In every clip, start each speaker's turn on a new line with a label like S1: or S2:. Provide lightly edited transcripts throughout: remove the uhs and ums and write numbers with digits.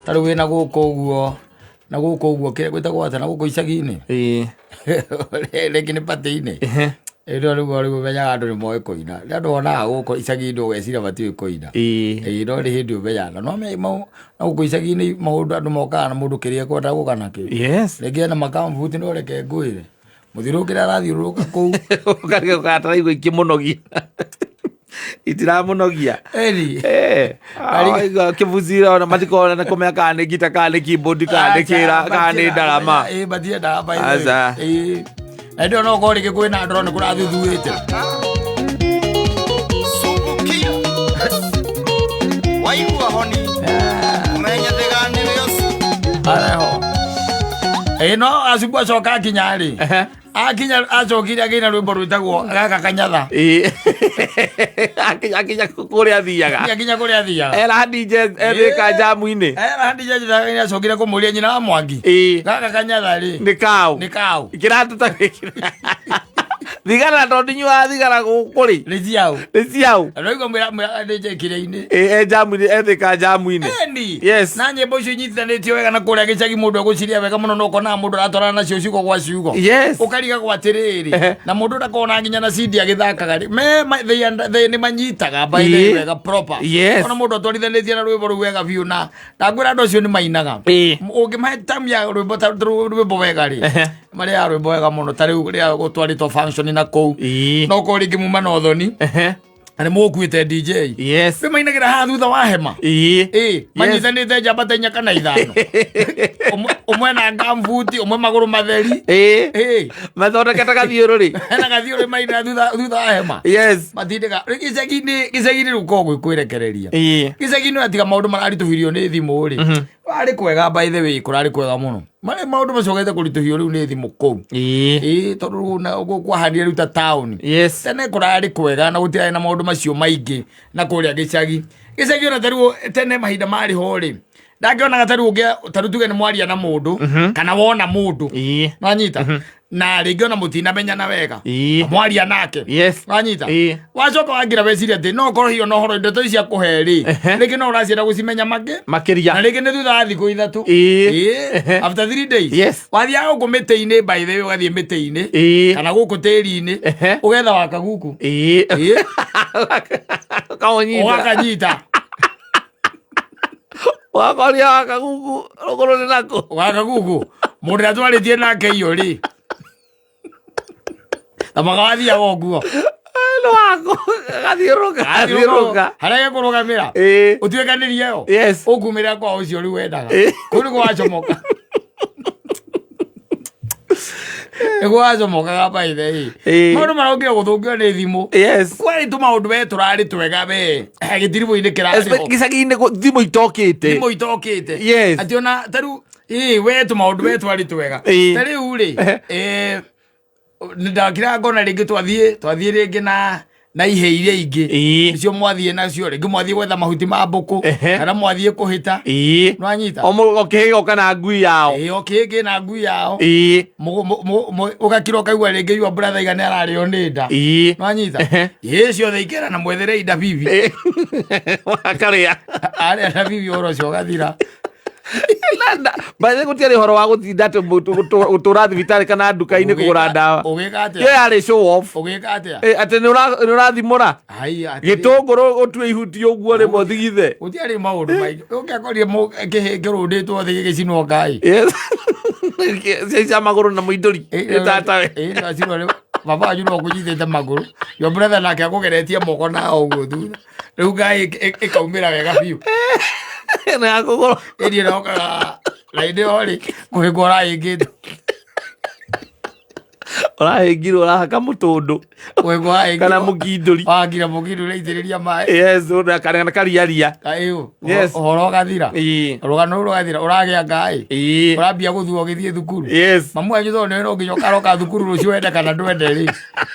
S1: Ta rĩu wĩna gũkũ ũguo, na gũkũ ũguo kĩrĩa gwĩtagwo atĩa, na gũkũ icagi-inĩ. Rĩngĩ nĩ patĩ-inĩ. Ĩno rĩu rĩu ũmenyaga andũ nĩ moĩ kũina. Nĩ andũ wonaga gũkũ icagi-inĩ ũgeciria matiũĩ kũina. Ĩĩ no nĩ hĩndĩ ũmenyaga. No na gũkũ icagi-inĩ maũndũ andũ mokaga na mũndũ kĩrĩa ekwenda gũka nakĩo. Rĩngĩ ena makambuti no reke ngwĩre. Mũthiũrũrũkĩre arathiũrũrũka kũu.
S2: Ũkariga ũgataraigua ikĩmũnogia. Itiramũnogia.
S1: Ĩni.
S2: Eh, waigua kĩbucira ona matikona nĩ kũmenya kana nĩ ngita kana nĩ keyboard kana nĩ kĩra kana nĩ ndarama.
S1: Ĩĩ matiendaga by the way.
S2: Aca.
S1: Ĩĩ. Na hĩndĩ ĩyo no ũkorwo rĩngĩ kwĩna andũ nĩ kũrathuthuĩte.
S3: Subukia. Waigua honi. Umenye thigani ũcio.
S1: Areho. Ĩĩ no acubu acoka akinya rĩ. Akinya acokire akĩina rwĩmbo rwĩtagwo gaka kanyatha.
S2: Ĩĩ. Akinya akinya kũrĩa athiaga.
S1: Akinya kũrĩa athiaga.
S2: Era DJ ethĩka jamu-inĩ.
S1: Era DJ njĩtaga acokire kũmũria nyina wa Mwangi.
S2: Ĩĩ.
S1: Gaka kanyatha rĩ.
S2: Nĩ kaũ.
S1: Nĩ kaũ.
S2: Kĩratũ ta gĩkĩ. Thigara tondũ ndinyuaga thigara gũkũ rĩ.
S1: Nĩ ciaũ.
S2: Nĩ ciaũ.
S1: Araigua mwĩra mwĩra DJ kĩrĩa-inĩ.
S2: Ĩĩ e jamu-inĩ ethĩka jamu-inĩ.
S1: Eni.
S2: Yes.
S1: Na nyĩmbo icio inyitithanĩtio wega na kũrĩa gĩcagi mũndũ egũciria wega mũno no ũkonaga mũndũ aratwarana nacio ciugo gwa ciugo.
S2: Yes.
S1: Ũkarigagwo atĩrĩrĩ
S2: Ehe.
S1: na mũndũ ndakona nginya na CD agĩthakaga rĩ me ma, they, they, nĩ manyitaga by the way
S2: Ĩĩ.
S1: wega proper.
S2: Yes.
S1: Ona mũndũ atwarithanĩtie na rwĩmbo rũu wega biũ na ndangwĩra andũ acio nĩ mainaga.
S2: Ĩĩ.
S1: Ũngĩmahe tamu ya rwĩmbo ta rwĩmbo wega rĩ
S2: Ehe.
S1: marĩaga rwĩmbo wega mũno ta rĩu rĩrĩa gũtwarĩtwo function na kũu
S2: Ĩĩ.
S1: no korwo rĩngĩ muma na ũthoni
S2: Ehe.
S1: na nĩ mũgũkuĩte DJ
S2: Yes.
S1: rĩ mainagĩra haha thutha wa hema
S2: Ĩĩ.
S1: ĩ manyitanĩte njamba ta inya kana ithano ũmwe na ngambuti ũmwe magũrũ matheri
S2: Ĩĩ.
S1: ĩ
S2: Mathondekete gathiũrũrĩ.
S1: hena gathiũrĩ maina thutha wa hema
S2: Yes.
S1: matindĩka rĩ gĩcagi-inĩ gĩcagi-inĩ rĩu koragwo gwĩ kwĩrekereria
S2: Ĩĩ.
S1: gĩcagi-inĩ atiga maũndũ mararitũhirio nĩ thimũ rĩ kũrarĩ kwega by the way kũrarĩ kwega mũno marĩ maũndũ macokete kũritũhio rĩu nĩ thimũ kũu
S2: Ĩĩ.
S1: ĩĩ tondũ rĩu na- gũ- kwahanire rĩu ta taũni
S2: Yes.
S1: tene kũrarĩ kwega na gũtirarĩ na maũndũ macio maingĩ na kũrĩa gĩcagi gĩcagi ona tarĩu tene mahinda marĩ ho rĩ ndangĩonaga tarĩu ũngĩ tarĩu tuge nĩ mwaria na mũndũ kana wona mũndũ
S2: Ĩĩ.
S1: nwanyita na rĩngĩ ona mũtinamenyana wega
S2: Ĩĩ.
S1: Na mwaria nake
S2: Yes.
S1: wanyita
S2: Ĩĩ.
S1: wacoka wangira weciria atĩ no korwo hiyo na ũhoro ndeto ici akũhe rĩ
S2: Ehe.
S1: rĩngĩ no ũracienda gũcimenya mangĩ na
S2: Makĩria.
S1: rĩngĩ nĩ thutha wa thikũ ithatũ
S2: Ĩĩ.
S1: Ĩĩ.
S2: Ehe.
S1: After 3 days
S2: Yes.
S1: wathiaga gũkũ mĩtĩ-inĩ by the way ũgathiĩ mĩtĩ-inĩ
S2: Ĩĩ.
S1: kana gũkũ tĩri-inĩ
S2: Ehe.
S1: ũgetha wakaguku
S2: Ĩĩ.
S1: Ĩĩ.
S2: Ũkamũnyita.
S1: ũgakanyita
S2: Wakoria wakaguku rũgũrũ nĩ nakũ.
S1: Wakaguku mũndũ ũrĩa twarĩtie nake iyo rĩ na magathiaga ũguo
S2: Nĩ waku. Gathiũrũka. Gathiũrũka.
S1: Harĩa gekũrũgamĩra
S2: Ĩĩ.
S1: ũtuĩkanĩrie yo
S2: Yes.
S1: ũkumĩra kwa ũcio rĩu wendaga
S2: Ĩĩ.
S1: kũu nĩguo wacomoka nĩguo wacomokaga by the way
S2: Ĩĩ.
S1: maũndũ marokire gũthũkio nĩ thimũ
S2: Yes.
S1: kwarĩ tũmaũndũ we tũrarĩ twega we gĩtiribũ-inĩ kĩrarĩ ho
S2: Gĩcagi-inĩ thimũ itokĩte.
S1: Thimũ itokĩte.
S2: Yes.
S1: Atĩ ona ta rĩu ĩĩ we tũmaũndũ we twarĩ twega.
S2: Ĩĩ.
S1: Ta rĩu rĩ eh, ndakira ngona rĩngĩ twathiĩ rĩngĩ na ihĩ iria ingĩ.
S2: Ĩĩ.
S1: Icio mwathiĩ nacio rĩngĩ mwathiĩ gwetha mahuti ma mbũkũ
S2: Ehe.
S1: kana mwathiĩ kũhĩta.
S2: Ĩĩ.
S1: Nĩwanyita?
S2: O mũndũ o kĩhĩ gĩgoka na ngui yao.
S1: Ĩĩ o kĩhĩ kĩna ngui yao.
S2: Ĩĩ.
S1: Ũgakira ũkaigua rĩngĩ your brother iga nĩararĩo nĩ nda.
S2: Ĩĩ.
S1: Nĩwanyita?
S2: Ehe.
S1: Ĩĩ ciothe ikera na mwethere inda bibi.
S2: Ĩĩ. Akarĩa.
S1: Arĩa na bibi ũhoro ũcio ũgathira.
S2: By gũtiarĩ ũhoro wa gũtinda atĩ gũtũra thibitarĩ kana nduka-inĩ kũgũra ndawa.
S1: Ũgĩka atĩa?
S2: Ĩyo yarĩ show off.
S1: Ũgĩka atĩa?
S2: Ĩ, atĩ nĩ ũrathimũra
S1: Haiya, atĩrĩ.
S2: gĩtũngũrũ ũtue ihuti ũguo rĩmwe ũthigithe.
S1: Gũtiarĩ maũndũ maingĩ. Ũngĩakorire kĩhĩ kĩrũndĩtwo thĩ gĩgĩcinwo ngai.
S2: Yes. Cia cia magũrũ na mũindũri. Ĩ tatawe.
S1: Ĩ, acinwo rĩu. Baba wanyu no akũnyitĩte magũrũ. Your brother nake akũgeretie moko na ũguo thutha. Rĩu ngai ĩkaumĩra wega biũ.
S2: Na ya kũgũrũ.
S1: Ĩni ĩrokaga na hĩndĩ ĩyo rĩ kũhĩngwo ũrahĩngĩtwo.
S2: Ũrahĩngirwo ũrahaka mũtũndũ.
S1: Kũhĩngwo ũrahĩngirwo.
S2: Kana mũkindũri.
S1: Wahakire mũkindũri aitĩrĩria maĩ.
S2: Yes, ũndũ kana kariaria.
S1: Kaĩũ.
S2: Yes.
S1: Ũhoro ũgathira.
S2: Ĩĩ.
S1: Rũgano rũu rũgathira ũragĩa ngai.
S2: Ĩĩ.
S1: Ũrambia gũthua ũgĩthiĩ thukuru.
S2: Yes.
S1: Mamu wanyu tondũ nĩwe no nginya ũkaroka thukuru rũciũ wende kana ndwende rĩ.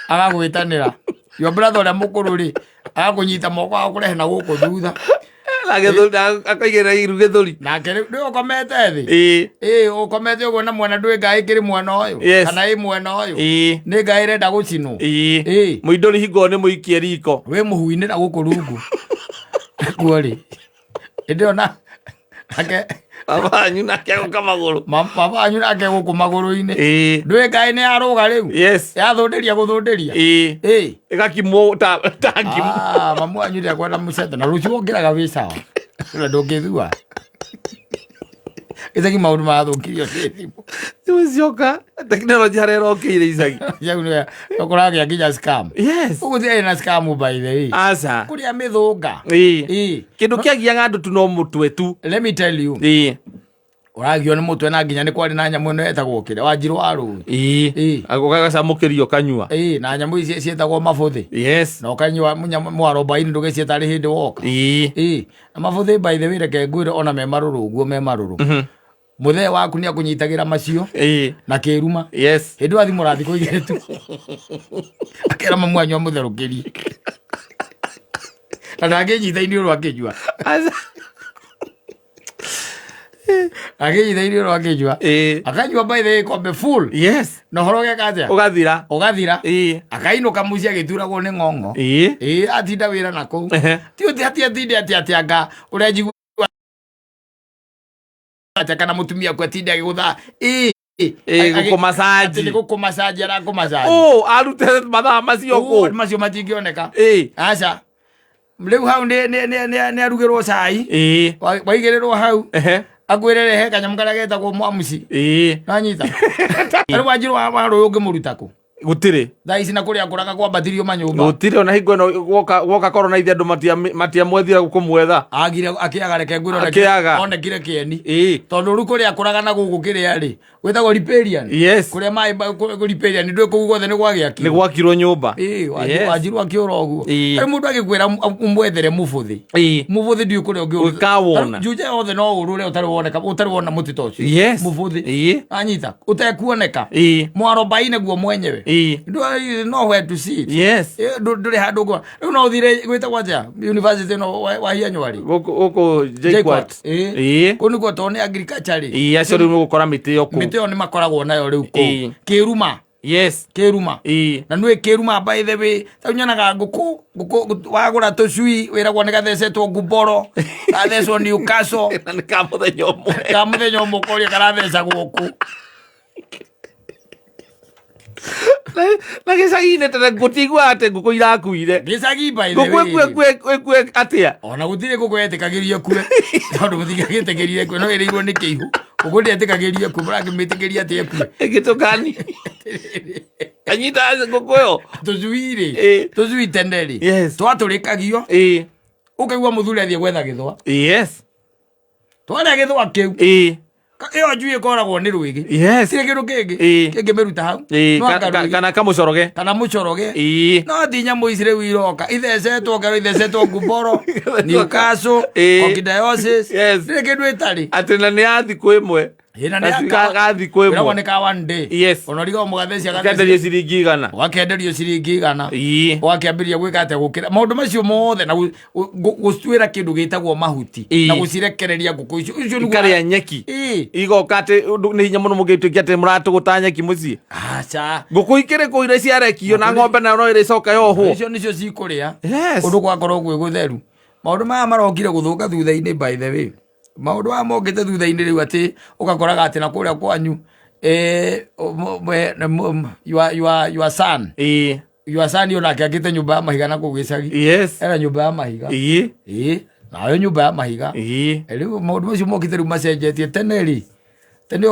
S1: Agagwĩtanĩra. Your brother ũrĩa mũkũrũ rĩ agakũnyita moko agakũrehe na gũkũ thutha.
S2: Na gĩthũri na akaigĩrĩra iru gĩthũri.
S1: Nake rĩu nĩ ũkomete thĩ.
S2: Ĩĩ.
S1: Ĩĩ ũkomete ũguo na mwena ndũĩ ngai ĩkĩrĩ mwena ũyũ.
S2: Yes.
S1: Kana ĩ mwena ũyũ.
S2: Ĩĩ.
S1: Nĩ ngai ĩrenda gũcinwo.
S2: Ĩĩ.
S1: Ĩĩ.
S2: Mũindũri hingo nĩ mũikie riko.
S1: Wĩ mũhu-inĩ na gũkũ rungu. Kuo rĩ. Hĩndĩ ĩyo na nake
S2: Baba wanyu nake agũka magũrũ.
S1: Baba wanyu nake gũkũ magũrũ-inĩ.
S2: Ĩĩ.
S1: Ndũĩ kaĩ nĩ yarũga rĩu?
S2: Yes.
S1: Yathũndĩria gũthũndĩria.
S2: Ĩĩ.
S1: Ĩĩ.
S2: Ĩgakimwo ta ngima.
S1: Ah, mamu wanyu ndekwenda mũcete na rũciũ wongeraga wĩ sawa. Na ndũngĩthua. Gĩcagi maũndũ marathũkirio nĩ thimũ.
S2: Thimũ cioka tekinoronjĩ harĩa ĩrokĩire icagi.
S1: Icagi nĩ ũkũragĩa nginya scam.
S2: Yes.
S1: Gũkũ gũtiarĩ na scam by the way.
S2: Aca.
S1: Kũrĩa mĩthũnga.
S2: Ĩĩ.
S1: Ĩĩ.
S2: Kĩndũ kĩagiaga andũ tu no mũtwe tu.
S1: Let me tell you.
S2: Ĩĩ.
S1: Ũragio nĩ mũtwe na nginya nĩ kwarĩ na nyamũ ĩno yetagwo kĩrĩa wanjirũ wa rũĩ.
S2: Ĩĩ.
S1: Ĩĩ.
S2: Ũgacamũkĩrio ũkanyua.
S1: Ĩĩ, na nyamũ ici ciĩtagwo mabũthĩ.
S2: Yes.
S1: Na ũkanyua mwarobaini ndũgĩciĩta arĩ hĩndĩ woka.
S2: Ĩĩ.
S1: Ĩĩ, na mabũthĩ by the way reke ngwĩre ona me marũrũ ũguo me marũrũ. Mũthee waku nĩ akũnyitagĩra macio
S2: Ĩĩ.
S1: na kĩruma.
S2: Yes.
S1: Hĩndĩ ĩyo athimũra thikũ igĩrĩ tu. Akera mamu wanyu amũtherũkĩrie. Na ndangĩnyita iniũrũ akĩnyua.
S2: Aca.
S1: Akĩnyita iniũrũ akĩnyua.
S2: Ĩĩ.
S1: Akanyua by the way kombe full.
S2: Yes.
S1: Na ũhoro ũgeka atĩa?
S2: Ũgathira.
S1: Ũgathira.
S2: Ĩĩ.
S1: Akainũka mũciĩ agĩturagwo nĩ ng'ong'o.
S2: Ĩĩ.
S1: Ĩĩ, atinda wĩra na kũu.
S2: Ehe.
S1: Ti ũti ati atinde atĩ atĩ anga ũrĩa njigua atĩa kana mũtumia aku atinde agĩgũtha. Ĩĩ.
S2: Ĩĩ, gũkũmacaji.
S1: Atĩ nĩ gũkũmacaji arakũmacaji.
S2: Ũ, arute mathaa macio
S1: Ũ,
S2: kũ?
S1: macio matingĩoneka.
S2: Ĩĩ.
S1: Aca. Rĩu hau nĩ arugĩrwo cai.
S2: Ĩĩ.
S1: Waigĩrĩrwo hau.
S2: Ehe.
S1: Akwĩre rehe kanyamũ karĩa getagwo mwamuci.
S2: Ĩĩ.
S1: Nanyita. Rĩu wanjirũ wa rũĩ ũngĩmũruta kũ?
S2: Gũtirĩ.
S1: Thaa ici na kũrĩa akũraga kwambatirio manyũmba.
S2: Gũtirĩ ona hingo ĩno gwoka korona ithe andũ matiamwethire kũmwetha.
S1: Agire akĩaga reke ngwĩre
S2: Akĩaga.
S1: onekire kĩeni.
S2: Ĩĩ.
S1: Tondũ rĩu kũrĩa akũraga na gũkũ kĩrĩa rĩ gwĩtagwo riparian.
S2: Yes.
S1: Kũrĩa maĩ riparian ndũĩ kũu guothe nĩ gwagĩakirwo.
S2: Nĩ gwakirwo nyũmba.
S1: Ĩĩ,
S2: Yes.
S1: wanjirũ akĩũra ũguo.
S2: Ĩĩ.
S1: Rĩu mũndũ agĩkwĩra ũmwethere mũbũthĩ.
S2: Ĩĩ.
S1: Mũbũthĩ ndiũĩ kũrĩa ũngĩũruta.
S2: Ũkawona.
S1: Juja yothe no ũrũre ũtarĩ woneka ũtarĩ wona mũtĩ ta ũcio.
S2: Yes.
S1: Mũbũthĩ.
S2: Ĩĩ.
S1: Anyita ũtekuoneka.
S2: Ĩĩ.
S1: Mwarobaini guo mwenyewe.
S2: Ĩĩ.
S1: Ndũrĩ nowhere to see it.
S2: Yes.
S1: Ĩĩ, ndũrĩ handũ ũngĩona. Rĩu no ũthire gwĩtagwo atĩa university ĩno wa Hianywari.
S2: Gũkũ JKUAT.
S1: Ĩĩ.
S2: Ĩĩ.
S1: Kũu nĩkuo tondũ nĩ agriculture rĩ.
S2: Ĩĩ, acio rĩu nĩgũkora mĩtĩ ĩyo kũu.
S1: Mĩtĩ ĩyo nĩ makoragwo nayo rĩu kũu.
S2: Ĩĩ.
S1: Kĩruma.
S2: Yes.
S1: Kĩruma.
S2: Ĩĩ.
S1: Na nĩ kĩruma by the way tau nyonaga ngũkũ ngũkũ wagũra tũcui wĩragwo nĩ gathecetwo ngumboro gathecwo Newcastle
S2: Na nĩ ka mũthenya ũmwe.
S1: ka mũthenya ũmwe ũkoria karathecagwo kũ.
S2: Na gĩcagi-inĩ tene gũtiiguaga atĩ ngũkũ irakuire.
S1: Gĩcagi by the
S2: Ngũkũ
S1: way.
S2: ĩkue ĩkue atĩa?
S1: Ona gũtirĩ ngũkũ yetĩkagĩrio ĩkue tondũ mũtingĩgĩtĩkĩria ĩkue no ĩrĩirwo nĩ kĩihũ. Ngũkũ ndĩetĩkagĩrio ĩkue mũrakĩmĩtĩkĩria atĩa ĩkue.
S2: Ĩgĩtũkani. Kanyita ngũkũ ĩyo.
S1: Tũcui rĩ
S2: Ĩĩ.
S1: tũcui tene rĩ
S2: Yes.
S1: twatũrĩkagio
S2: Ĩĩ.
S1: ũkaigua mũthuri athiĩ gwetha gĩthwa.
S2: Yes.
S1: Twarĩa gĩthwa kĩu
S2: Ĩĩ.
S1: ĩyo njui ĩkoragwo nĩ rwĩgĩ.
S2: Yes.
S1: Tirĩ kĩndũ kĩngĩ
S2: Ĩĩ.
S1: kĩngĩmĩruta hau.
S2: Ĩĩ.
S1: No anga rwĩgĩ.
S2: Kana kamũcoroge.
S1: Kana mũcoroge.
S2: Ĩĩ.
S1: No ti nyamũ ici rĩu iroka ithecetwo ngero ithecetwo ngumboro Newcastle
S2: Ĩĩ.
S1: coccidiosis
S2: Yes.
S1: ndĩrĩ kĩndũ ĩtarĩ.
S2: Atĩ na nĩ ya thikũ ĩmwe.
S1: Ĩĩ, na nĩ ya
S2: Ga thikũ
S1: Wĩragwo
S2: ĩmwe.
S1: nĩ ka one day.
S2: Yes.
S1: Ona ũrigagwo mũgathecia
S2: Kenderio ciringi igana.
S1: Ũgakĩenderio ciringi igana.
S2: Ĩĩ.
S1: Ũgakĩambĩrĩria gwĩka atĩa gũkĩra maũndũ macio mothe na gũcuĩra kĩndũ gĩtagwo mahuti
S2: Ĩĩ.
S1: na gũcirekereria ngũkũ icio icio nĩguo
S2: Ikarĩa nyeki.
S1: Ĩĩ.
S2: Igoka atĩ ũndũ nĩ hinya mũno mũngĩtuĩkia atĩ mũratũgũta nyeki mũciĩ.
S1: Aca.
S2: Ngũkũ ikĩrĩ kũu iria ciarekio na ng'ombe nayo no ĩrĩcoka yohwo.
S1: Icio nĩcio cikũrĩa.
S2: Yes.
S1: Ũndũ gwakorwo gwĩ gũtheru. Maũndũ maya marokire gũthũka thutha-inĩ by the way. Maũndũ maya mokĩte thutha-inĩ rĩu atĩ ũgakoraga atĩ na kũrĩa kwanyu your son.
S2: Ĩĩ.
S1: Your son onake akĩte nyũmba ya mahiga na kũu gĩcagi.
S2: Yes.
S1: Ena nyũmba ya mahiga.
S2: Ĩĩ.
S1: Ĩĩ. Nayo nyũmba ya mahiga.
S2: Ĩĩ.
S1: Rĩu maũndũ macio mokĩte rĩu macenjetie tene rĩ. Tene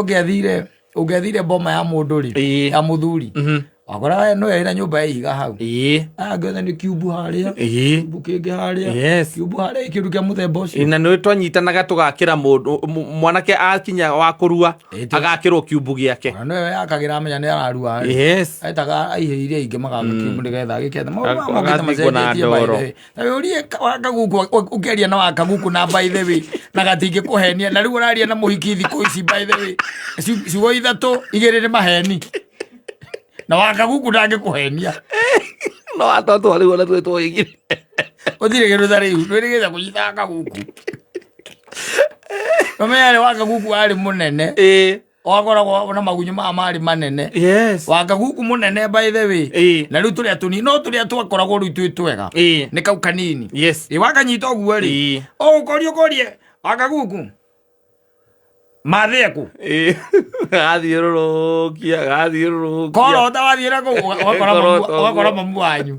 S1: ũngĩathire boma ya mũndũ rĩ.
S2: Ĩĩ.
S1: Ya mũthuri. Wakoraga no ĩna nyũmba ya ihiga hau.
S2: Ĩĩ.
S1: Aya angĩ othe nĩ kiumbu harĩa.
S2: Ĩĩ.
S1: Kiumbu kĩngĩ harĩa.
S2: Yes.
S1: Kiumbu harĩa kĩndũ kĩa mũthemba ũcio.
S2: Na nĩ twanyitanaga tũgakĩra mũndũ mwanake akinya wa kũrua
S1: Ĩĩ,
S2: agakĩrwo kiumbu gĩake.
S1: Ona nĩwe yakagĩra amenya nĩ ararua rĩ.
S2: Yes.
S1: Etaga aihĩire aingĩ magaka kiumbu nĩgetha agĩkethe. Maũndũ maya mokĩte
S2: Agathikwo na
S1: macenjetie by the
S2: ndoro.
S1: way. Na wĩũrie wakaguku ũkĩaria na wakaguku na by the way na gatingĩkũhenia na rĩu ũraria na mũhiki thikũ ici by the way ciugo ithatũ igĩrĩ nĩ maheni na wakaguku ndangĩkũhenia.
S2: No atotwo rĩu ona twĩtwo igĩrĩ.
S1: Gũtirĩ kĩndũ ta rĩu ndwĩrĩgĩte kũnyita wakaguku. Ũmenya rĩ wakaguku arĩ mũnene.
S2: Ĩĩ.
S1: Wakoragwo na magunyũ maya marĩ manene.
S2: Yes.
S1: Wakaguku mũnene by the way.
S2: Ĩĩ.
S1: Na rĩu tũrĩa tũnini no tũrĩa twakoragwo rĩu twĩ twega.
S2: Ĩĩ.
S1: Nĩ kau kanini.
S2: Yes.
S1: Ĩ wakanyita ũguo rĩ.
S2: Ĩĩ.
S1: Ũgũkoria ũkorie wakaguku. Mathĩe kũ?
S2: Ĩĩ. Gathiũrũrũkia, gathiũrũrũkia.
S1: Korota wathiĩ na kũu ũgakora
S2: Korota ũguo.
S1: ũgakora mamu wanyu.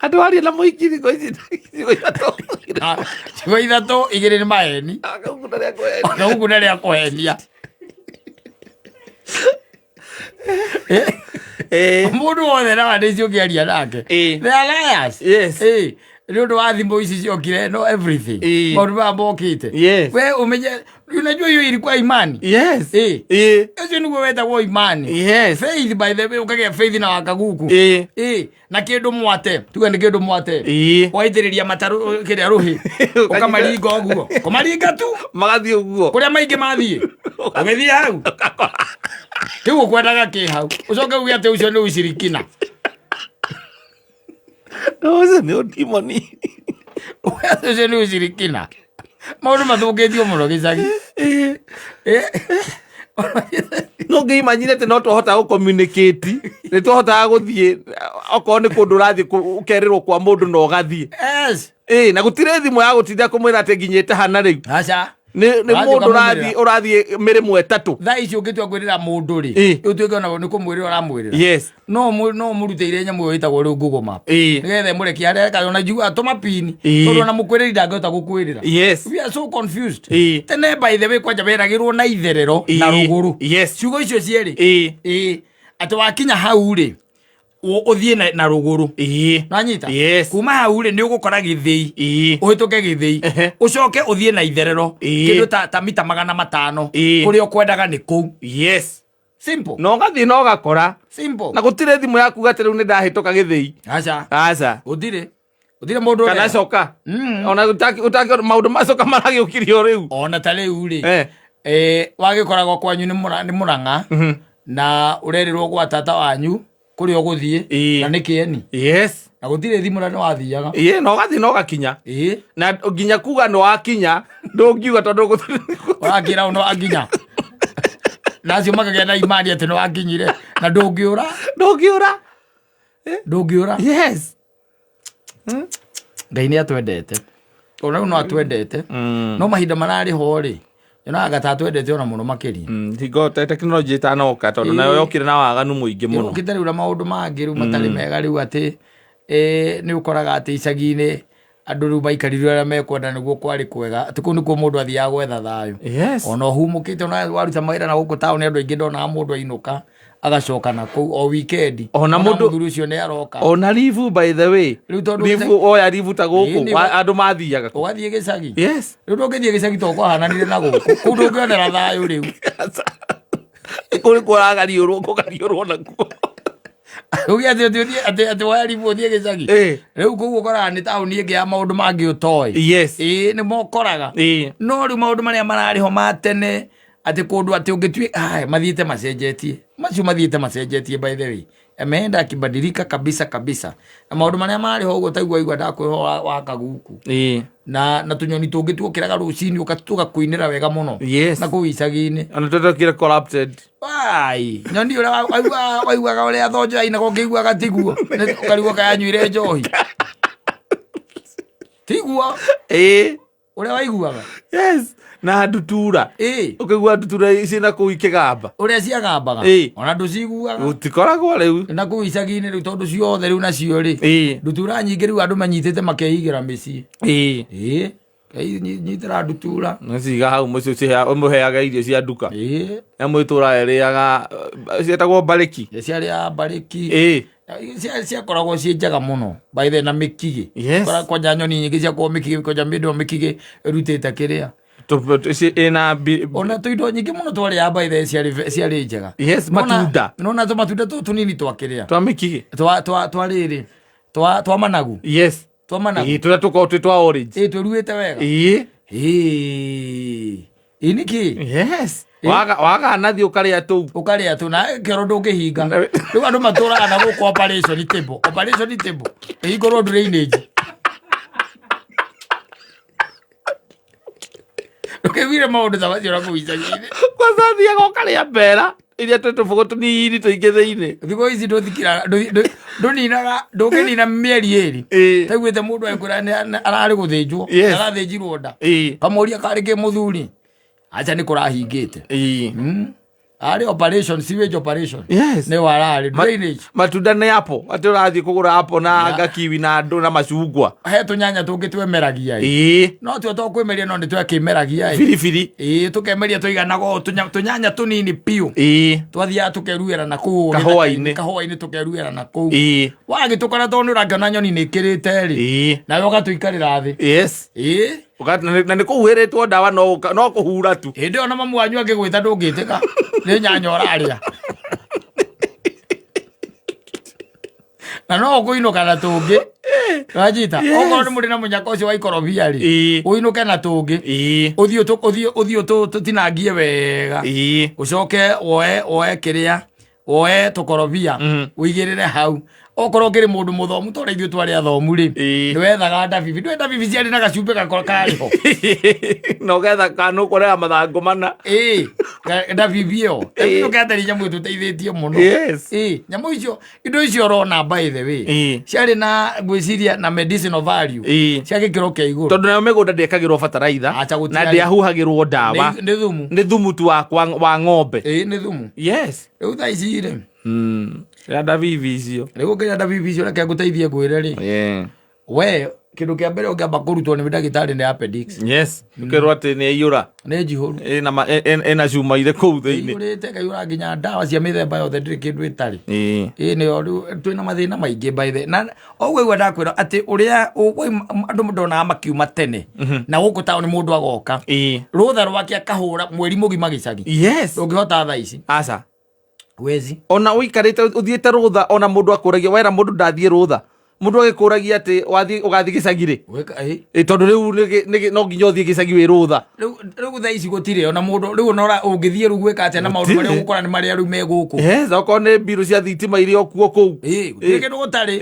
S2: Andũ aria na mũingĩ thikũ ici ciugo ithatũ.
S1: Ah, ciugo ithatũ igĩrĩ nĩ maheni.
S2: Agũkũ rĩa kũhenia.
S1: Na gũkũ nĩ rĩa kũhenia.
S2: Ĩĩ.
S1: Mũndũ wothe nowadays ũngĩaria nake.
S2: Ĩĩ.
S1: They are liars.
S2: Yes.
S1: Ĩĩ. Nĩ ũndũ wa thimũ ici ciokire no everything.
S2: Ĩĩ.
S1: Maũndũ maya mokĩte.
S2: Yes.
S1: We ũmenye unajua hiyo ilikuwa imani.
S2: Yes.
S1: Ĩĩ.
S2: Ĩĩ.
S1: Ũcio nĩguo wetagwo imani.
S2: Yes.
S1: Faith by the way ũkagĩa faith na wakaguku.
S2: Ĩĩ.
S1: Ĩĩ. Na kĩndũ mwate. Tuge nĩ kĩndũ mwate.
S2: Ĩĩ.
S1: Waitĩrĩria matarũ kĩrĩa rũhĩ. Ũkamaringa ũguo. Kũmaringa tu.
S2: Magathiĩ ũguo.
S1: Kũrĩa maingĩ mathiĩ. Ũgĩthiĩ hau. Rĩu ũkwendaga kĩ hau. Ũcoke uge atĩ ũcio nĩ ushirikina.
S2: Ũcio nĩ ũndimoni.
S1: Ũcio nĩ ushirikina. Maũndũ mathũkĩtio mũno gĩcagi.
S2: Ĩĩ.
S1: Ĩĩ.
S2: No ngĩimanyire atĩ no twahotaga gũ-communicate nĩ twahotaga gũthiĩ okorwo nĩ kũndũ ũrathiĩ ũkerĩrwo kwa mũndũ na ũgathiĩ.
S1: Yes.
S2: Ĩĩ, na gũtirĩ thimũ ya gũtinda kũmwĩra atĩ nginyĩte hana rĩu.
S1: Aca.
S2: Nĩ
S1: Ũrathiĩ
S2: mũndũ
S1: ũkamwĩrĩra.
S2: ũrathiĩ ũrathiĩ mĩrĩmo ĩtatũ.
S1: Thaa ici ũngĩtua kwĩrĩra mũndũ rĩ,
S2: Ĩĩ.
S1: ũtuĩke ona nĩ kũmwĩrĩra ũramwĩrĩra.
S2: Yes.
S1: No mũrutĩire nyamũ ĩyo ĩtagwo rĩu Google Map.
S2: Ĩĩ.
S1: Nĩgetha ĩmũrekie harĩa eka ona njiguaga tũma pin.
S2: Ĩĩ.
S1: Tondũ ona mũkwĩrĩri ndangĩhota gũkwĩrĩra.
S2: Yes.
S1: We are so confused.
S2: Ĩĩ.
S1: Tene by the way kwanja weragĩrwo na itherero na
S2: Ĩĩ.
S1: rũgũrũ.
S2: Yes.
S1: Ciugo icio cierĩ.
S2: Ĩĩ.
S1: Ĩĩ. Atĩ wakinya hau rĩ, ũthiĩ na rũgũrũ.
S2: Ĩĩ.
S1: Nanyita?
S2: Yes.
S1: Kuma hau rĩ nĩ ũgũkora gĩthĩi.
S2: Ĩĩ.
S1: Ũhĩtũke gĩthĩi.
S2: Ehe.
S1: Ũcoke ũthiĩ na itherero.
S2: Ĩĩ.
S1: Kĩndũ ta mita 500.
S2: Ĩĩ.
S1: Kũrĩa ũkwendaga nĩ kũu.
S2: Yes.
S1: Simple.
S2: Na ũgathiĩ na ũgakora.
S1: Simple.
S2: Na gũtirĩ thimũ ya kuga atĩ rĩu nĩ ndahĩtũka gĩthĩi.
S1: Aca.
S2: Aca.
S1: Gũtirĩ. Gũtirĩ mũndũ
S2: Kana
S1: ũrera.
S2: coka. Ona ũtaki maũndũ ma coka maragĩũkirio rĩu.
S1: Ona ta rĩu rĩ.
S2: Eh.
S1: Wagĩkoragwo kwanyu nĩ Mũrang'a. Na ũrerĩrwo gwa tata wanyu kũrĩa ũgũthiĩ.
S2: Ĩĩ.
S1: Na nĩ kĩeni.
S2: Yes.
S1: Na gũtirĩ thimũ na nĩ wathiaga.
S2: Ĩĩ, na ũgathiĩ na ũgakinya.
S1: Ĩĩ.
S2: Na nginya kuga nĩ wakinya ndũngiuga tondũ
S1: Ũrakĩra nĩ wakinya. Na acio makagĩa na imani atĩ nĩ wakinyire. Na ndũngĩũra.
S2: Ndũngĩũra.
S1: Ndũngĩũra.
S2: Yes.
S1: Ngai nĩ atwendete. Ona rĩu no atwendete. No mahinda mararĩ ho rĩ, nyonaga ta atwendete ona mũno makĩria.
S2: Hingo tekinoronjĩ ĩtanoka tondũ nayo yokire na waganu mũingĩ mũno.
S1: Yũkĩte rĩu na maũndũ mangĩ rĩu matarĩ mega rĩu atĩ nĩ ũkoraga atĩ icagi-inĩ andũ rĩu maikarire ũrĩa mekwenda nĩguo kwarĩ kwega. Atĩ kũu nĩkuo mũndũ athiaga gwetha thayũ.
S2: Yes.
S1: Ona ũhumũkĩte ona waruta mawĩra na gũkũ taũni andũ aingĩ ndonaga mũndũ ainũka agacoka na kũu o weekend.
S2: Ona mũndũ-
S1: mũthuri ũcio nĩ aroka.
S2: Ona ribu by the way.
S1: Rĩu tondũ
S2: Ribu oya ribu ta gũkũ
S1: Ĩĩ, nĩ-
S2: andũ mathiaga kũ.
S1: Ũgathiĩ gĩcagi.
S2: Yes.
S1: Rĩu ndũngĩthiĩ gĩcagi to kwahananire na gũkũ. Kũu ndũngĩonera thayũ rĩu.
S2: Kũu nĩkuo ũragariũrwo kũgariũrwo nakuo.
S1: Uge atĩ atĩ ũthiĩ atĩ atĩ woya ribu ũthiĩ gĩcagi.
S2: Ĩĩ.
S1: Rĩu kũu ũkoraga nĩ taũni ĩngĩ ya maũndũ mangĩ ũtoĩ.
S2: Yes.
S1: Ĩĩ nĩ mokoraga.
S2: Ĩĩ.
S1: No rĩu maũndũ marĩa mararĩ ho ma tene atĩ kũndũ atĩ ũngĩtuĩ aya mathiĩte macenjetie. Macio mathiĩte macenjetie by the way. Ameenda akibadilika kabisa kabisa. Na maũndũ marĩa marĩ ho ũguo taigua igua ndakwĩho wa kaguku.
S2: Ĩĩ.
S1: Na tũnyoni tũngĩ tuokĩraga rũcinĩ tũgakũinĩra wega mũno.
S2: Yes.
S1: Na kũu icagi-inĩ.
S2: Ona tũtokire corrupted.
S1: Wai, nyoni ũrĩa waiguaga ũrĩa thonjo ainaga ũkĩiguaga tiguo. Ũkarigwo kaĩ anyuire njohi. Tiguo.
S2: Ĩĩ.
S1: Ũrĩa waiguaga.
S2: Yes. Na ndutura.
S1: Ĩĩ.
S2: Ũkĩigua ndutura ciĩna kũu ikĩgamba.
S1: Ũrĩa ciagambaga.
S2: Ĩĩ.
S1: Ona ndũciguaga.
S2: Gũtikoragwo rĩu.
S1: Na kũu icagi-inĩ rĩu tondũ ciothe rĩu nacio rĩ.
S2: Ĩĩ.
S1: Ndutura nyingĩ rĩu andũ manyitĩte makeigĩra mĩciĩ.
S2: Ĩĩ.
S1: Ĩĩ. Nyitĩra ndutura.
S2: Nĩciga hau mũciĩ ũmũheaga irio cia nduka.
S1: Ĩĩ.
S2: Nyamũ ĩtũraga ĩrĩaga ciĩtagwo mbarĩki.
S1: Ciarĩaga mbarĩki.
S2: Ĩĩ.
S1: Ciakoragwo ciĩ njega mũno by the way, na mĩkigĩ.
S2: Yes.
S1: Kwanja nyoni nyingĩ ciakoragwo mĩkigĩ kwanja mĩndũ mĩkigĩ ĩrutĩte kĩrĩa.
S2: Ĩna
S1: Ona tũindo nyingĩ mũno twarĩaga by the way ciarĩ njega.
S2: Yes, matunda.
S1: Nona tũmatunda tũtũ tũnini twakĩrĩa.
S2: Twa mĩkigĩ.
S1: Twa rĩrĩ. Twa managu.
S2: Yes.
S1: Twa managu.
S2: Ĩĩ, tũrĩa tũkoragwo twĩ twa orange.
S1: Ĩĩ, twĩruĩte wega.
S2: Ĩĩ.
S1: Ĩĩ. Ĩĩ nĩkĩ?
S2: Yes. Waga nathi ũkarĩa tũu.
S1: Ũkarĩa tũu na kĩoro ndũngĩhinga. Rĩu andũ matũraga na gũkũ operation table. Operation table. Ĩhingũrwo drainage. Ndũkĩiguire maũndũ ta macio na kũu icagi-inĩ.
S2: Kwanza thiaga ũkarĩa mbera iria twĩ tũbũgũ tũnini tũingĩ thĩinĩ.
S1: Thikũ ici ndũthikĩraga, ndũninaga, ndũngĩnina mĩeri ĩrĩ.
S2: Ĩĩ.
S1: Taiguĩte mũndũ agĩkwĩra ararĩ gũthĩnjwo.
S2: Yes.
S1: Arathĩnjirwo nda.
S2: Ĩĩ.
S1: Kamũria karĩ kĩ mũthuri. Acha nĩ kũrahingĩte.
S2: Ĩĩ.
S1: Arĩ operation, sewage operation.
S2: Yes.
S1: Nĩ wararĩ drainage.
S2: Matunda nĩ apple, atĩ ũrathiĩ kũgũra apple na ngakiwi na ndũ na macungwa.
S1: He tũnyanya tũngĩ twemeragia ĩ.
S2: Ĩĩ.
S1: No tuo to kwĩmeria, no nĩ twakĩmeragia ĩ.
S2: Biribiri.
S1: Ĩĩ, tũkemeria tũiganaga ũũ, tũnyanya tũnini biũ.
S2: Ĩĩ.
S1: Twathiaga tũkeruĩra na kũu
S2: Kahũa-inĩ.
S1: Kahũa-inĩ tũkeruĩra na kũu.
S2: Ĩĩ.
S1: Wagĩtũkora tondũ nĩ ũrakĩona nyoni nĩ ĩkĩrĩte rĩ,
S2: Ĩĩ.
S1: nawe ũgatũikarĩra thĩ.
S2: Yes.
S1: Ĩĩ.
S2: Na nĩ kũhuhĩrĩtwo ndawa, no kũhura tu.
S1: Hĩndĩ ĩyo na mamu wanyu angĩgwĩta ndũngĩtĩka nĩ nyanya ũrarĩa na no ũkũinũka na tũngĩ, wanyita? Okorwo nĩ mũrĩ na mũnyaka ũcio wa ikorobia rĩ, ũinũke na tũngĩ. Ũthiĩ tũtinangie wega. Ũcoke woe kĩrĩa, woe tũkorobia, ũigĩrĩre hau. Okorwo ũkĩrĩ mũndũ mũthomu ta ũrĩa ithuĩ twarĩ athomu rĩ, nĩ wethaga ndabibi. Ndũĩ ndabibi ciarĩ na gacumbĩ gakwa karĩ ho?
S2: Na ũgetha kana ũkorera mathangũ mana.
S1: Ĩĩ, ndabibi ĩyo ndũketeri nyamũ ĩtũteithĩtie mũno. Ĩĩ, nyamũ icio, indo icio ũrona, by the way, ciarĩ na, ngwĩciria, na medicinal value cia gĩkĩro kĩa igũrũ.
S2: Tondũ nayo mĩgũnda ndĩekagĩrwo bataraitha
S1: Acha, gũtiarĩ.
S2: na ndĩahuhagĩrwo ndawa.
S1: Nĩ thumu.
S2: Nĩ thumu tu wa ng'ombe.
S1: Ĩĩ, nĩ thumu. Rĩu thaa ici rĩ,
S2: Ya ndabibi icio.
S1: Rĩu ũkĩrĩa ndabibi icio, reke ngũteithie ngwĩre rĩ, we kĩndũ kĩa mbere ũngĩamba kũrutwo nĩ ndagĩtarĩ nĩ appendix.
S2: Yes, ũkerwo atĩ nĩ aiyũra.
S1: Nĩ njihũru.
S2: Ĩna cuma irĩ kũu thĩinĩ.
S1: Ĩiyũrĩte ĩkaiyũra nginya ndawa cia mĩthemba yothe, ndĩrĩ kĩndũ ĩtarĩ. Ĩĩ, nĩyo rĩu twĩna mathĩna maingĩ by the na ũguo igua ndakwĩra atĩ ũrĩa ũguo andũ ndonaga makiuma tene na gũkũ taũni, mũndũ agoka rũtha rwake akahũra mweri mũgima gĩcagi. Ndũngĩhota thaa ici.
S2: Aca.
S1: Wezi.
S2: Ona ũikarĩte ũthiĩte rũtha, ona mũndũ akũragia, wera mũndũ ndathiĩ rũtha, mũndũ agĩkũragia atĩ wathiĩ ũgathiĩ gĩcagi rĩ?
S1: Weka, ĩ.
S2: Ĩ, tondũ rĩu no nginya ũthiĩ gĩcagi wĩ rũtha.
S1: Rĩu thaa ici gũtirĩ ona mũndũ rĩu ona ũngĩthiĩ rĩu gwĩka atĩa na maũndũ
S2: Gũtirĩ.
S1: marĩa ũgũkora nĩ marĩa rĩu me gũkũ.
S2: Yes, okorwo nĩ mbirũ cia thitima irĩ o kuo kũu.
S1: Ĩ, gũtirĩ kĩndũ gũtarĩ.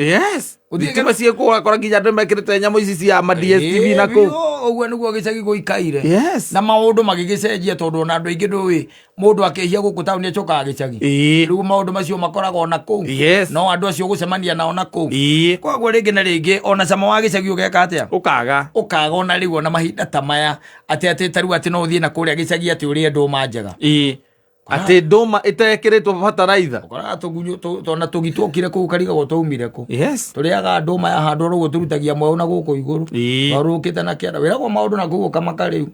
S1: Gũtirĩ.
S2: Thitima ciĩ kũu, ũgakora nginya andũ mekĩrĩte nyamũ ici cia ma DSTV na kũu.
S1: Ĩ, ũguo nĩguo gĩcagi gũikaire. Na maũndũ magĩgĩcenjia, tondũ ona andũ aingĩ, ndũĩ, mũndũ akĩhia gũkũ taũni acokaga gĩcagi. Rĩu maũndũ macio makoragwo na kũu. No andũ acio ũgũcemania nao na kũu. Koguo rĩngĩ na rĩngĩ ona cama wa gĩcagi ũgeka atĩa?
S2: Ũkaga.
S1: Ũkaga. Ona rĩu ona mahinda ta maya atĩ ta rĩu atĩ no ũthiĩ na kũrĩa gĩcagi atĩ ũrĩe ndũma njega.
S2: Atĩ ndũma ĩtekĩrĩtwo bataraitha.
S1: Ũkoraga tũgunyũ tona tũgi tuokire kũu karigagwo twaumire kũ. Tũrĩaga ndũma ya handũ ũguo, tũrutagia mweũ na gũkũ igũrũ. Twarũkĩte na kĩanda wĩragwo maũndũ na kũu ũkamaka rĩu.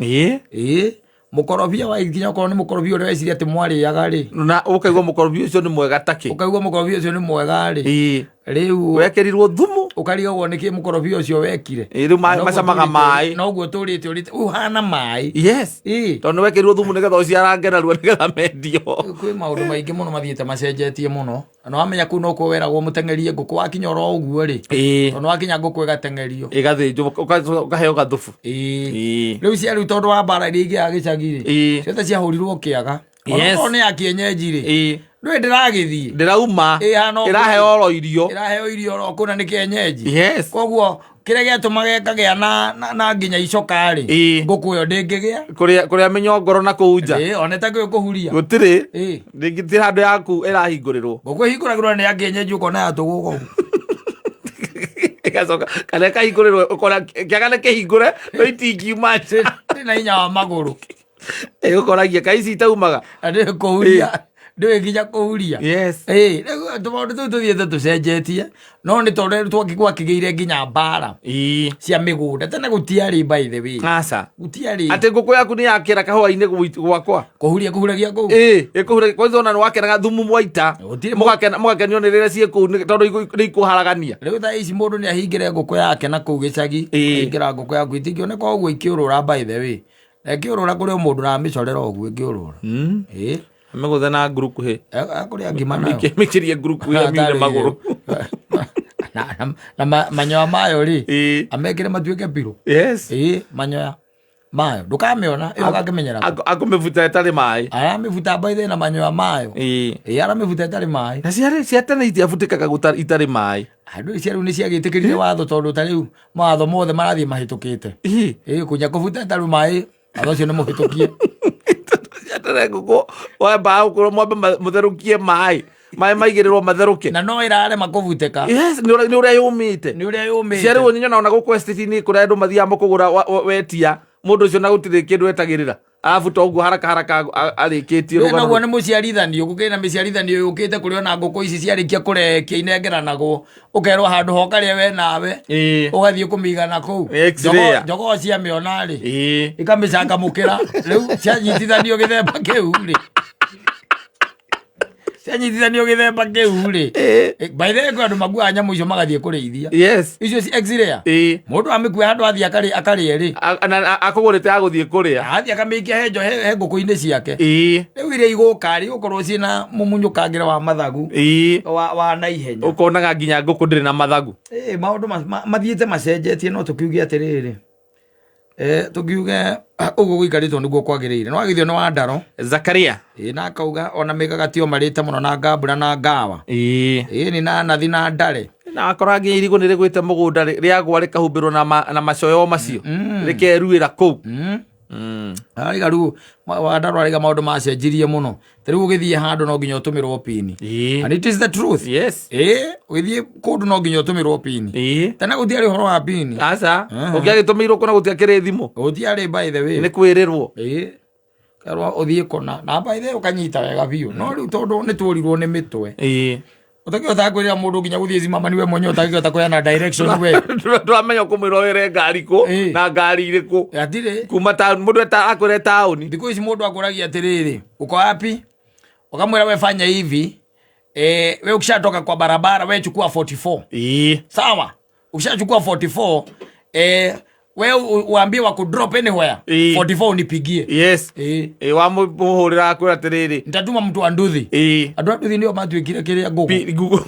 S1: Ĩĩ, mũkorobia wa nginya okorwo nĩ mũkorobia ũrĩa weciria atĩ mwarĩaga rĩ,
S2: Na ũkaigua mũkorobia ũcio nĩ mwega takĩ.
S1: Ũkaigua mũkorobia ũcio nĩ mwega rĩ, rĩu
S2: Wekĩrirwo thumu.
S1: Ũkarigagwo nĩkĩ mũkorobia ũcio wekire.
S2: Ĩĩ, rĩu
S1: Noguo
S2: macamaga maĩ.
S1: Noguo tũrĩte ũrĩte ũhana maĩ.
S2: Tondũ nĩ wekĩrirwo thumu nĩgetha ũciarange narua nĩgetha mendio.
S1: Kwĩ maũndũ maingĩ mũno mathiĩte macenjetie mũno, na wamenya kũu nokuo weragwo mũteng'erie ngũkũ wakinya oro ũguo rĩ, tondũ wakinya ngũkũ ĩgateng'erio.
S2: Ĩgathĩnjwo, ũkaheo gathubu.
S1: Rĩu cia rĩu, tondũ wa mbara iria ingĩaga gĩcagi rĩ, ciothe ciahũrirwo kĩaga. Onokorwo nĩ ya kienyeji rĩ, ndũĩ ndĩragĩthiĩ.
S2: Ndĩrauma.
S1: Ĩĩ, hana ũguo.
S2: Ĩraheo oro irio.
S1: Ĩraheo irio oro kũna nĩ kienyeji. Koguo kĩrĩa gĩatũmaga ĩkagĩa na nginya icoka rĩ, ngũkũ ĩyo ndĩngĩgĩa.
S2: Kũrĩa mĩnyongoro na kũu nja.
S1: Ĩĩ, ona ĩtakĩũĩ kũhuria.
S2: Gũtirĩ. Ndĩngĩtĩ handũ yaku ĩrahingũrĩrwo.
S1: Ngũkũ ĩhingũragĩrwo nĩ ya kienyeji, ũkona ya tũgũkũ.
S2: Ĩgacoka kana ĩkahingũrĩrwo, ũkona kĩaga nĩ kĩhingũre no itingiuma nja.
S1: Ndĩ na hinya wa magũrũ.
S2: Ĩgũkoragia ka ici itaumaga.
S1: Na ndĩũĩ kũhuria, ndĩũĩ nginya kũhuria. Ĩĩ, rĩu tũmaũndũ tũu tũthiĩte tũcenjetie, no nĩ tondũ gwakĩgĩire nginya mbara cia mĩgũnda. Tene gũtiarĩ, by the way.
S2: Aca.
S1: Gũtiarĩ.
S2: Atĩ ngũkũ yaku nĩ yakĩra kahũa-inĩ gwakwa.
S1: Kũhuria kũhuragia kũu.
S2: Ĩĩ, ĩkũhura kwanza ona nĩ wakenaga thumu mwaita.
S1: Gũtirĩ.
S2: Mũgakenio nĩ rĩrĩa ciĩ kũu tondũ nĩ ikũharagania.
S1: Rĩu thaa ici mũndũ nĩ ahingĩre ngũkũ yake na kũu gĩcagi. Ahingĩra ngũkũ yaku itingĩoneka ũguo ikĩũrũra, by the way. Na ĩkĩũrũra kũrĩ o mũndũ ramĩcorera ũguo ĩngĩũrũra. Ĩĩ.
S2: Mĩgũthe na ngurukuhĩ.
S1: Akũrĩa ngima nayo.
S2: Mĩkĩrie ngurukuhĩ amiune magũrũ.
S1: Na manyoya mayo rĩ, amekĩre matuĩke pirũ. Ĩĩ, manyoya mayo ndũkamĩona ĩyo ũgakĩmenyera kũ?
S2: Akũmĩbuta ĩtarĩ maĩ.
S1: Aramĩbuta mbaithe na manyoya mayo. Ĩĩ, aramĩbuta ĩtarĩ maĩ.
S2: Na ciarĩ cia tene itiabutĩkaga itarĩ maĩ.
S1: Andũ ici rĩu nĩ ciagĩtĩkĩrire watho, tondũ ta rĩu mawatho mothe marathiĩ mahĩtũkĩte. Ĩĩ, kũnya kũbuta ĩtarĩ maĩ, watho ũcio nĩ mũhĩtũkie.
S2: Cia tene ngũkũ wambaga gũkorwo mwambe mũtherũkie maĩ, maĩ maigĩrĩrwo matherũke.
S1: Na no ĩrarema kũbutĩka.
S2: Yes, nĩ ũrĩa yũmĩte.
S1: Nĩ ũrĩa yũmĩte.
S2: Cia rĩu nyona ona gũkũ estate-inĩ kũrĩa andũ mathiaga makũgũra wetia mũndũ ũcio na gũtirĩ kĩndũ etagĩrĩra. Arabu to ũguo haraka haraka arĩkĩtie
S1: Rĩu
S2: rũgano.
S1: Naguo nĩ mũciarithanio, gũkĩrĩ na mĩciarithanio yũkĩte kũrĩ ona ngũkũ ici ciarĩkia kũrekia inengeranagwo, ũkerwo handũ ho karĩa we nawe ũgathiĩ kũmĩiga na kũu.
S2: X-ray.
S1: Jogoo ciamĩona rĩ, ikamĩcangamũkĩra. Rĩu cianyitithanio gĩthemba kĩu rĩ, cianyitithanio gĩthemba kĩu rĩ. By the way, kwĩ andũ makuaga nyamũ icio magathiĩ kũrĩithia icio ci x-ray. Mũndũ amĩkua handũ athiĩ akarĩe rĩ.
S2: Akũgũrĩte agũthiĩ kũrĩa.
S1: Athiĩ akamĩikia he ngũkũ-inĩ ciake. Rĩu iria igũka rĩ, igũkorwo ciĩna mũmunyũkangĩre wa mathagu wa naihenya.
S2: Ũkonaga nginya ngũkũ ndĩrĩ na mathagu.
S1: Maũndũ mathiĩte macenjetie, no tũkiuge atĩrĩrĩ, tũkiuge ũguo gũikarĩtwo nĩguo kwagĩrĩire. No agithio nĩ Wandaro.
S2: Zakaria.
S1: Na akauga ona mĩgagatio marĩte mũno na ngambura na ngawa. Nĩ na nathi na ndare.
S2: Na akora nginya irigũ nĩ rĩgwĩte mũgũnda, rĩagwa rĩkahumbĩrwo na macoyo macio, rĩkeruĩra kũu.
S1: Araiga rĩu Wandaro araiga maũndũ macenjirie mũno, ta rĩu ũgĩthiĩ handũ no nginya ũtũmĩrwo pini. And it is the truth. Ũgĩthiĩ kũndũ no nginya ũtũmĩrwo pini. Tene gũtiarĩ ũhoro wa pini.
S2: Aca, ũngĩagĩtũmĩirwo kũna gũtiakĩrĩ thimũ.
S1: Gũtiarĩ, by the way.
S2: Nĩ kwĩrĩrwo.
S1: Kerwo ũthiĩ kũna na by the way ũkanyita wega biũ, no rĩu tondũ nĩ tuorirwo nĩ mĩtwe, ũtakĩhota kwĩrĩra mũndũ nginya gũthiĩ Zimmerman, we mwenyewe ũtangĩhota kũheana direction we.
S2: Ndũramenya ũkũmwĩra wĩre ngari kũ na ngari irĩkũ.
S1: Hatirĩ.
S2: Kuma taũni mũndũ akwĩre taũni.
S1: Thikũ ici mũndũ akũragia atĩrĩrĩ, "Uko wapi?" Ukamwĩra, "We fanya hivi, we ukishatoka kwa barabara, we chukua 44." Sawa, ukishachukua 44, we uambie wa kudrop anywhere 44 unipigie.
S2: Wamũhũrĩra akwĩra atĩrĩrĩ,
S1: "Nitatuma mtu wa nduthi." Andũ a nduthi nĩo matuĩkire kĩrĩa ngũkũ.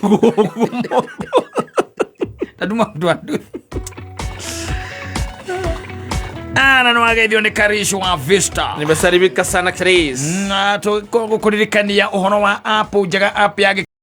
S1: "Tatuma mtu wa nduthi." Ana nĩ wageithio nĩ Karisho wa Vista.
S2: Nimesalimika sana, Chris.
S1: Na tũkũririkania ũhoro wa app njega, app ya